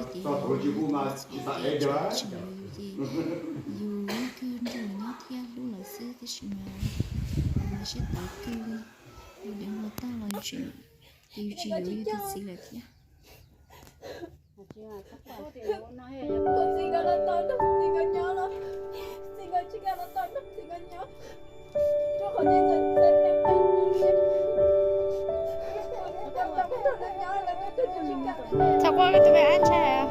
Ces yus tsis hlub ces yus yeej kawg nraug nyob thiab hlub lawv xwb, tab sis mas yus mas siab tawv kawg li, yus deev hluas tag los yus tseem, ces yus tsis yuav yus tus txiv lawm thiab. Thov qua tus me ab tshaj.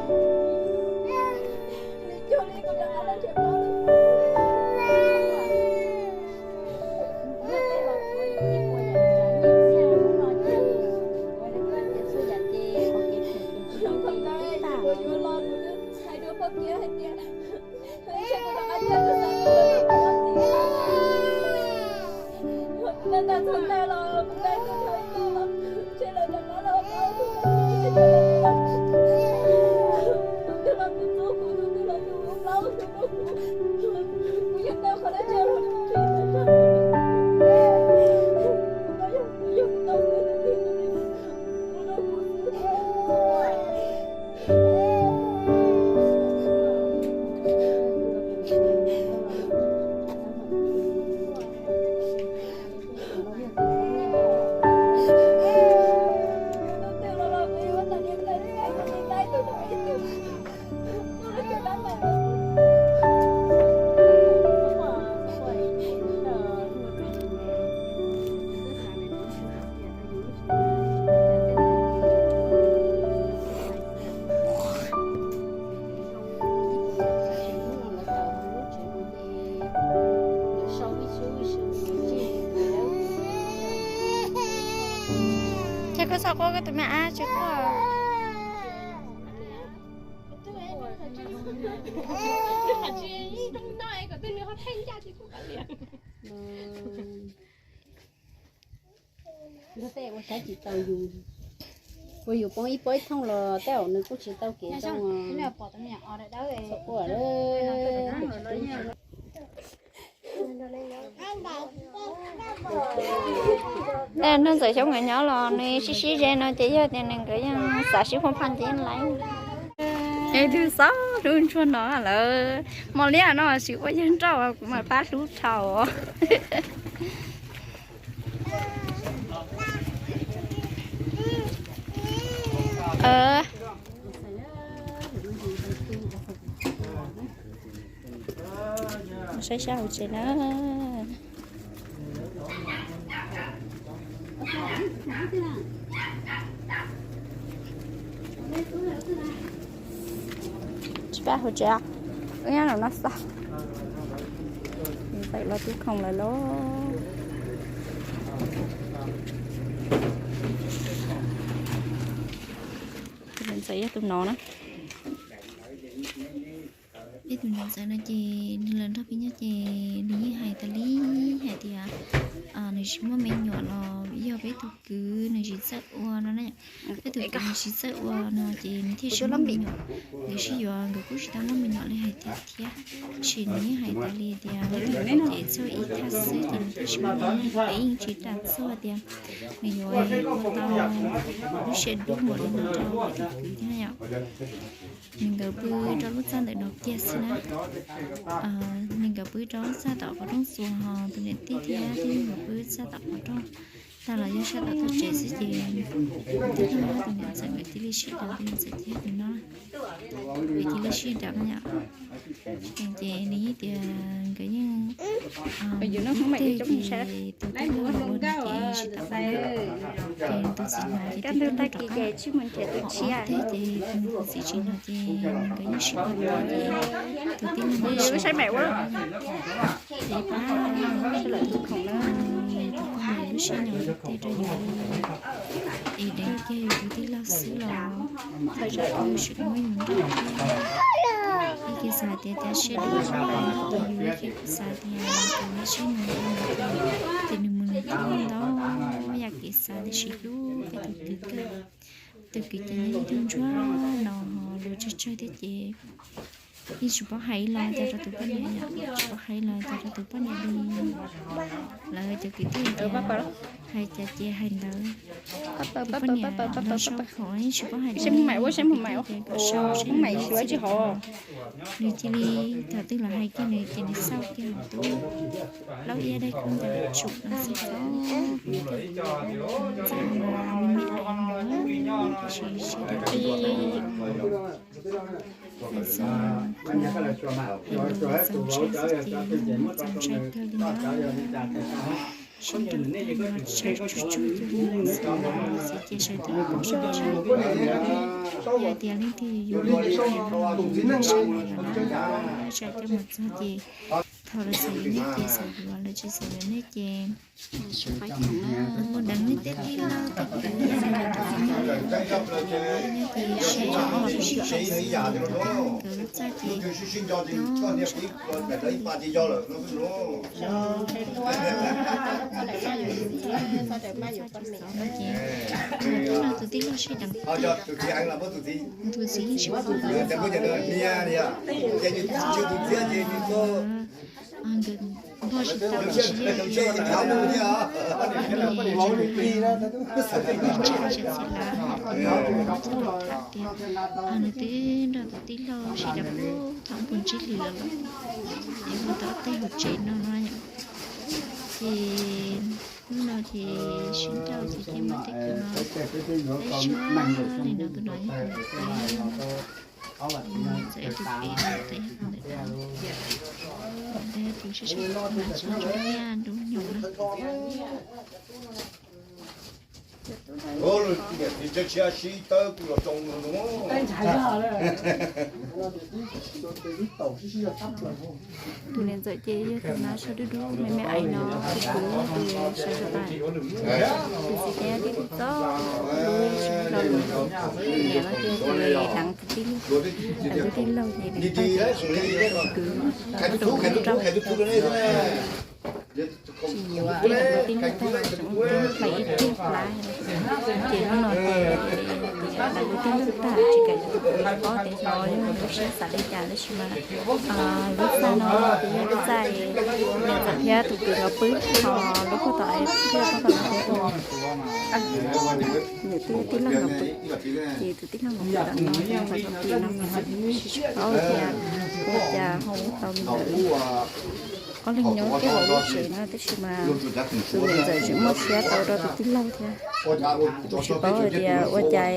Ces koj txhob quaj, koj tus me ab tsis quaj. Ua saib tsis tau yus, ua yus poob ib pob ib thooj los tej zaum nws kuj tsis tau kev zoo. Nws ntxawm xyoob nkawd nyob los nws sib sib ze no ces yog tias nws nkawd yeej xav sib phooj pha ntev lawm. Es twb xav lub ntsuag no lawm, mos liab no tsis ua yawg nrauj kuv mas pab hlub dhau. Saib sab hauv tsev na. Tsis pab hauv tsev, wb nyob nram no xwb. Ntxawm los twb khoom lawm lauj. Tus ntxawm yog tus no na. Peb tus niam ntxawm no ces nws los nrog peb nyob ces nws yeej hais tas li hais tias nws tsis muaj me nyuam los yog peb tus kwv nws tsis txawj ua no na. Peb tus kwv nws tsis txawj ua no ces nws thiaj tsis muaj me nyuam. Nkawd sib yuav nkawd kuj tsis tau muaj me nyuam li hais tias thiab. Tab sis nws yeej hais tas li tias peb tus kwv ces txog ib thaj xwb ces nws thiaj tsis muaj me nyuam. Peb yeej tsis tas txog tias nws yuav ua tau lub siab dub npaum li no rau peb tus kwv thiab na yom. Nws nkawd pw rau lub txaj ntawm no kiag xwb na. Nws nkawd pw rau lub txaj tom qhov rooj txuas ho tus niam tij thiab tij nkawd pw txaj tom qhov rooj. Tag los yog sab tom tog tsev xwb ces tus niam ntxawm nkawd cia li sib daws, tus niam ntxawm thiab tus no nkawd cia li sib daws na yom. Ces nws yeej tias nkawd yeej ib teg ces tus tij laug ua no ces tsis tau ua na. Ces tus txiv hnov ces tus tij laug rov qab ua ib teg ces tus txiv tsis hnov ces nkawd yeej sib ua tag ces tus tij laug ua ces pab tus poj niam lub siab nyob tej rau yus li. Es deev kiag yus tus tij laug xwb los thaum zaj twg tseem muab yus nrauj thiab. Ib ke xav tias cas siab dub, ib ke yus ib ke kuj xav tias tus lub siab nyob ces nws mus nws thiab ntau yam kev xav tiam sis hlub peb tus kwv kawg. Tus kwv ces nyob ib tug ntsuag no ho luag tsawg tsawg thiab ces yeej tsis paub hais ib los cas rau tus poj niam yom, tsis paub hais ib los cas rau tus poj niam li. Lawv cov kwv tij tias hais cas ces hais ntawd. Tus poj niam no sau khov yeej tsis paub hais li, ces kom sau seb nws txawj li cas. Nws cia li thaum twg los hais kiag nws ces nws xauj kiag hauv tub laub iab dai kub ntawd tsum no xwb xauj. Tus ntxawm mas me me aiv no tab sis siab dub tiag tiag. Hais txog qhov hais lus txaus ntshai xwb ces yeej txaus ntshai kawg li na. Sib nrau tag los tshais tsuag tsuag ces mus txog xwb ces sawv tib mus tsis tau. Yog tias leej twg yuav yuav mus tsev no los na, tsam coj mus txog ces Thaum lawv xav yuav nej ces xav yuav, lawv tsis xav yuav nej ces muaj deev nej tej tij laug tej kwv, nej ces sib tham sib tham xwb, nkawd lub txaj ces nyob tshaj plaws li. Ces tus tij laug sib deev, tus txiv yeej sib pab, nkawd npog tsis tau, tsis yeej zoo li. Ntshai tsis txim lawm, tias nws twb nrog tus tij laug sib deev puag thaum puag ntsib hlis lawm, es ua tau tej hauv tsev no no yom. Ces hnub no ces sib nrauj ces thiaj muaj tej kwv no, peb sib nrauj li no, tus no yog tus pem, txawm tus pem no, txawm yog tus ntawm no, tus sib sab mas txog ntshe nyob nyob nyob na. Tus niam ntxawm ces yog tus nav sau dub dub me me aiv no, tus kwv yog tus sawv zog tas. Tus txiv ces tib tug txob lub sawv zog, niam no ces tus deev tus tij, deev tus tij laug ces nws tau ces kwv, tus kwv rau tsis yuav ib tug tij laug tag, tseem ua tib hlais ib tug hlais. Ces hnub no ces deev tus tij laug tag tsis kam yuav tus kwv, paub tias xyov yog lub siab xav li cas tab sis mas lub txaj no ces yog lub txaj niam ntxawm thiab tus kwv nkawd pw, ho lub puag tom thiab puag tom no ces tus tij laug nkawd pw, ces tus tij laug nkawd pw tom no, nkawd pw no, tsis paub tias ua cas ho tau ntawd. Ob leeg nyob ib hauv lub tsev no tab sis mas tus niam ntxawm tseem muaj siab tau rau tus tij laug thiab. Tsis paub hais tias ua cas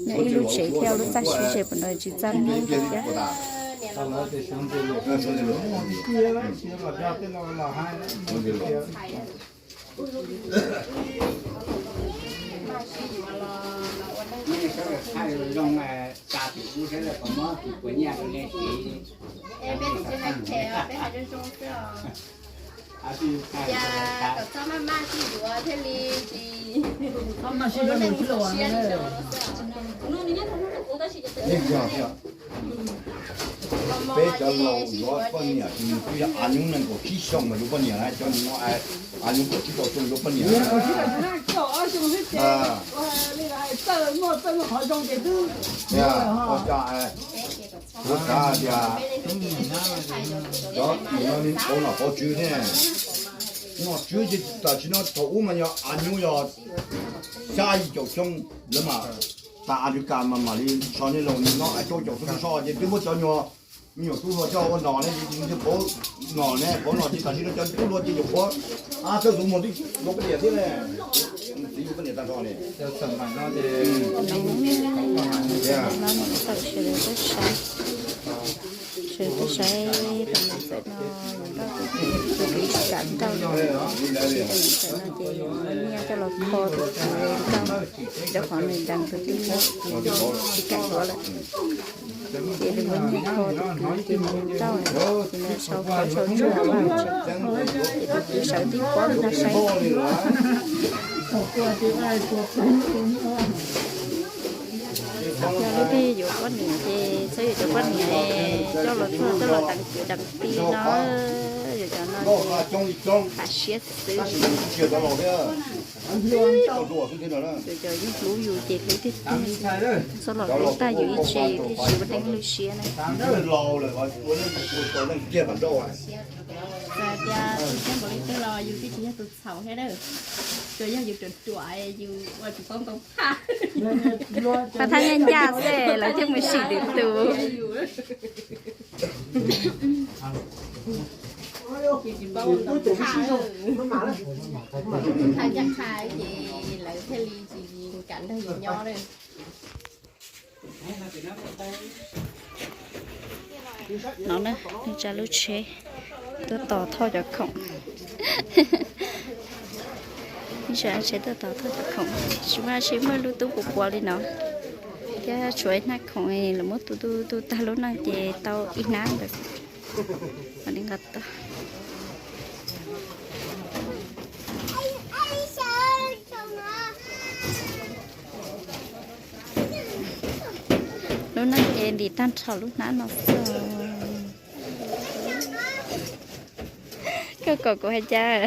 nyob ib lub tsev thiab lub txaj siv ze puas no tsis txaj muag thiab. Kom txhob maj maj sib yuav thiaj li tsis ua lub neej txaus siab li no. Peb cov laus yuav poj niam ces nws twb yog av nyub nees nkaum tsib xyoos mas yuav poj niam na, cov no av nyub kaum tsib rau xyoo yuav poj niam na. Ua cas kuv xav tias cov no nws pauv nom pauv tswv thiab. Nom tswv ces tam sim no thaum ub mas yog av nyub yog xya yim caum xyoo, lawv mas tas av nyub kas mas mam li so nej laus no rau caum xyoo so ces twb muab cov nyuag me nyuam tub hluas coj ua nom ne, ces pauv nom ne, pauv nom ces tam sim no cov tub hluas ces nyuam qhuav ab txawj tus muag twb yuav poj niam thiab ne. Txiv yuav poj niam tag nrho ne. Sawv daws tuaj saib, sawv daws tuaj saib tus niam ntxawm no los nrauj tus kwv, tus kwv tsis kam nrauj li. Tus niam ntxawm no ces nyiaj coj los kho tus kwv nrauj, rau qhov nws deev tus tij laug, tsis kam yuav lawm. Ces nws muab nyiaj kho tus kwv ces nws nrauj, ces nws sau plaub sau ntsuag ua ces tus kwv sawv tib pob ntag saib. Yog leej twg yuav poj niam ces txhob yuav cov poj niam coj los txog coj los deev kwv deev tij no, yuav cov no ces hav siab xwb. Yuav cov yeej hlub yus ces hlub tiag tiag, txhob los hlub tag yus ib tse yus thiaj tsis ua neej lwj siab na. Txawm tias tsis txawj npaum li twg los yus twb tsis yog tus txhaum thiab na, tsuas yog yus ruam ruam yus ua tsis paub ntau phaj. Mas thaj nyaj ncaj xwb lawv thiaj mus sim lwm tus. Tsis paub ntau phaj, tsis qha ncaj qha ces lawv thiaj li tsis kam nrog yus nyob lawm. No na, neej tsa lub tsheb tuaj tos thauj cov khoom. Neej tsa tsheb tuaj tos thauj cov khoom, tsis muaj dab tsi, muaj lub tub puas puas li no thiab tshuav ib hnab khoom, lawv muab tu tu tu tag lub neej ces tau ib hnab ntawd. Mam li nqa tau. Neej ces ntim tag nrho lub hnab no xwb. Koj kom kuv hais cas?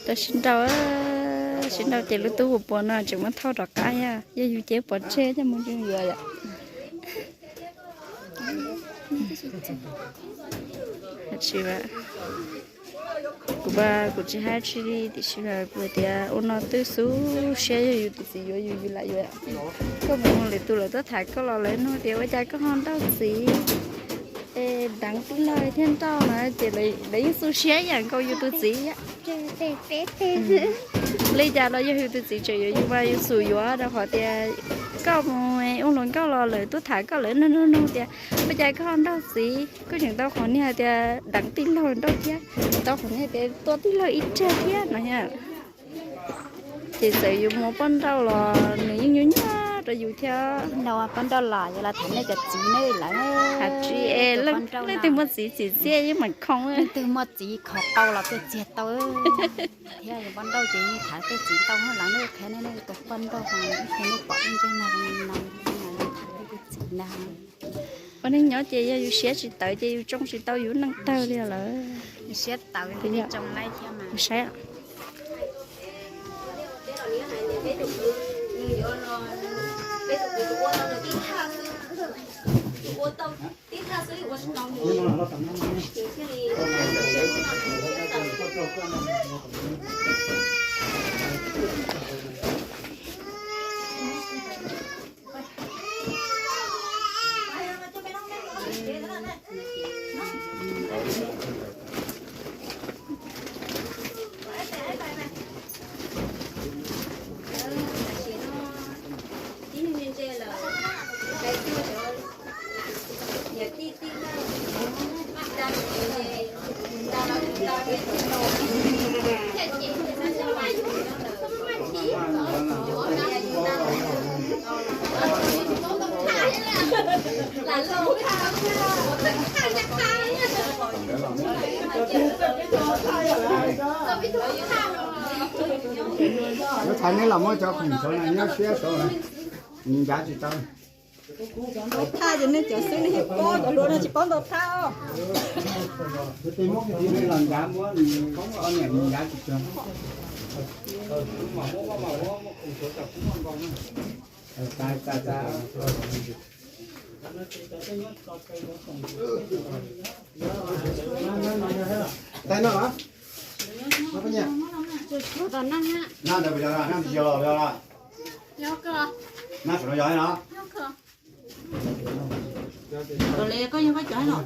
Rau sib nrau, sib nrau ces lub tub puas puas no tseem muab thauj rov qab thiab, yog yus ces pov tseg coj mus zoo yuav yom. Tsis, kuv, kuv tsis hais tsis li tiam sis mas kuv tias ua no twb xub siab, yog yus tus txiv yuav yus yus lam yuav. Koj mus lwm tus lawv tuaj tham koj los lawv nug tias ua cas koj ho nrauj txiv, es deev tij laug thiaj nrauj na, ces lawv yeej xub siab ib yam nkaus yus tus txiv. Li cas los yog yus tus txiv tseem yuav yus mas yus xub yuav rau qhov tias koj mus ua hluas nkauj los lawv tuaj tham koj lawv nug nug nug tias ua cas koj ho nrauj txiv, koj tseem tau qhov niag tias deev tij laug nrauj thiab, tau qhov niag tias tua tij laug ib rag thiab no. Ces txawm yus mus poj nrauj los nws yeej nyuaj nyuaj rau yus thiab. Poj nrauj los yog los tham nej cov txiv ne lawv. Hais tsis es leej twg muaj txiv txim txiaj yeej mam khoom, leej twg muaj txiv khov tau los thiaj txiag tau. Thiab yus poj nrauj ces yeej tham tej txiv tau, lawv nej qhia nej tus poj nrauj, nej pom ib ntsej muag no, tham tej txiv ntag. Ua neej nyob ces yog yus siab tsis tawv ces yus tsoo tsis tau yus neej tawg li lawm. Yus siab tawv li tsoo lawm thiab mas. Saib. Lub thaiv neb los muab cov khoom saud na nyob siab saud na, ncav tsis tau. Ntaus thaj ces nej cov xwb nej thiaj paub, cov hluas no tsis paub ntaus thaj os. Tej muab kwv tij los ncav muab ob niam ncav tsis tau. Tais no los? No ntawd puas yog, no tsis yog los? No saum no yog no. Koj yog koj cov no.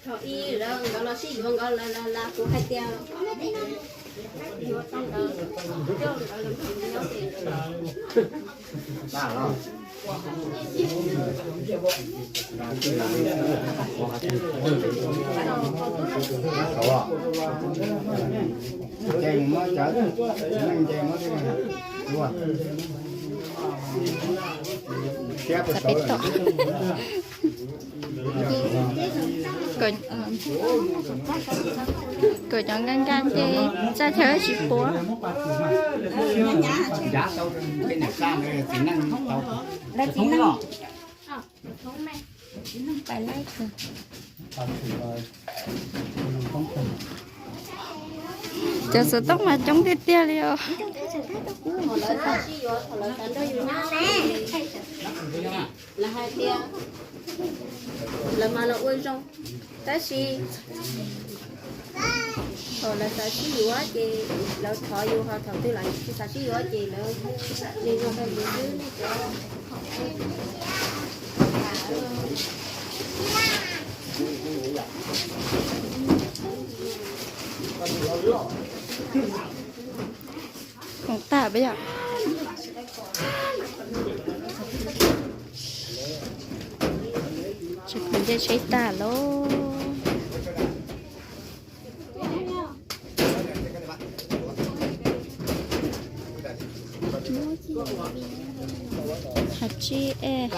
Thaum ub lawv nkawd los sib yuav nkawd lawv kuv hais tias yuav tau nkawd, coj nkawd los nyob ces Kom cov nkas nkas ces txaj chaw tsis puav. Cov xov tooj mas coob tiag tiag li os. Lawv hais tias lawv mas los ua zoo, tab sis thaum lawv xav sib yuav ces lawv thov yus, ho thaum twg lawv tsis xav sib yuav ces lawv lig zog rau yus xwb nej cov. Khoom tag peb yom. Tsis khoom nce tsheb tag lauj. Hab tsi es.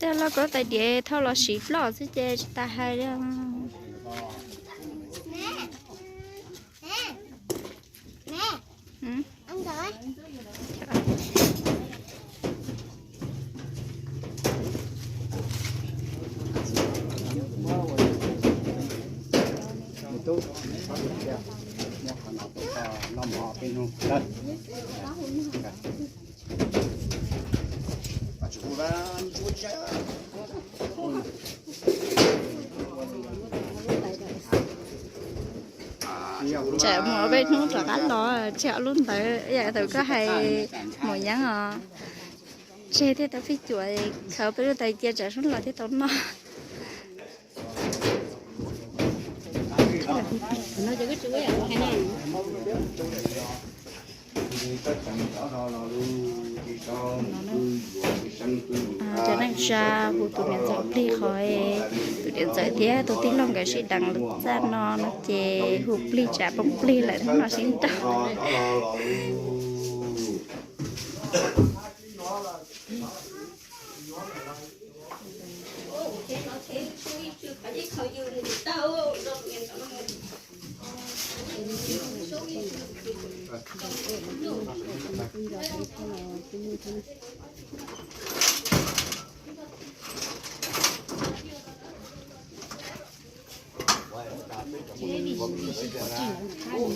Tej lauj kaub tais diav thauj los siv ploj xwb ces tsis tas hais li. Tsam muaj peb hnub rov qab los tseg ob lub ntawd yam thaum koj hais mus yeeb os. Tseg thiaj tau fij cuam, khaws peb lub ntawd cia tsam sub los thiaj tau noj. Cov neej tsa hu tus niam ntxawm plig qhov, tus niam ntxawm thiab tus tij laug nkawd sib deev lub txaj no no ces hu plig tsam poob plig lawm no sib nrauj.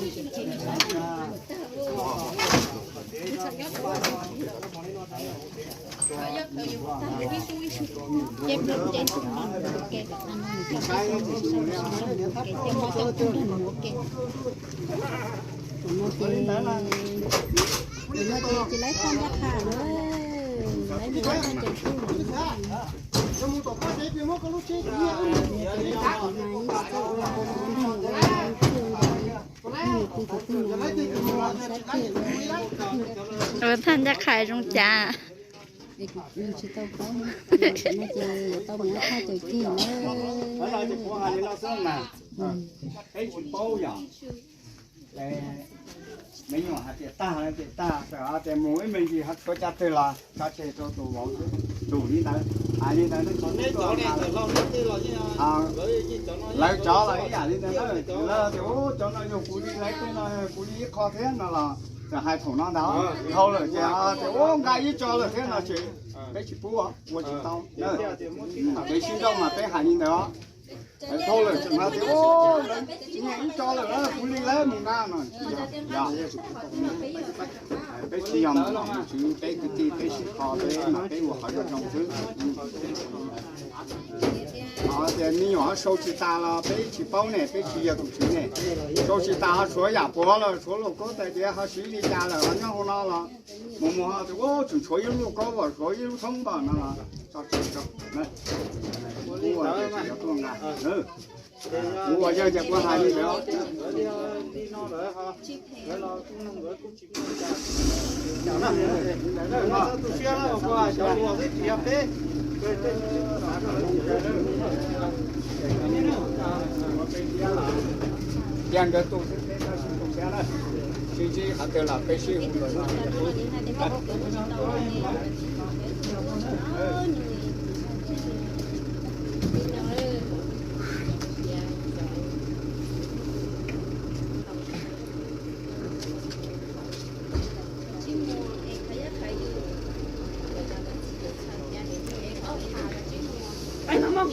Ces tsis laib thaj ncaj qha na, laib mus ua thaj ncaj qha. Ua thaj ncaj qha zoo cas? Tsis tau paub, no ces yuav tau mus ua thaj caum ceg na. Me nyuam hais tias tag, tias tag, tias mus ib me ntsis ho tshuav caj twg los tso tseg rau tus vauv xwb, tus li ntawd. Hais li ntawd, lawv cov los ib yam li ntawd, lawv tias ub, cov no yog kuv li, lawv tej no kuv li ib qho thiab no los txawm hais thaum no ntag. Dhau lawm ces tias ub, nqa ib co lawm thiab no ces peb tsis pub, ua tsis tau. Peb sib nrauj mas peb hais li ntawd os. Dhau lawm tseem hais tias ub, nyiag ib co lawm, kuv li lawv mus nqa no. Peb tsis yog mus nom mus tswv, peb kwv tij peb sib kho peb mas peb ua qhov zoo zoo xwb. Ho tias me nyuam ho sau tsis tas los peb tsis paub ne, peb tsis yog tus tswv ne. Sau tsis tas ho tshuav yam puav los tshuav lauj kaub tais diav ho siv li cas lawm ho nyob hauv no los mus mus ho tias ub, tseem tshuav ib lub lauj kaub, tshuav ib lub thoob npaum no los tso tseg rau. Kuv ua yawg ces kuv hais li ntawd. Cia nkawd tu xwb, peb tab sis tu siab na. Sib ntsib qhov twg los peb sib hu nkawd no.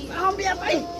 Npias peb.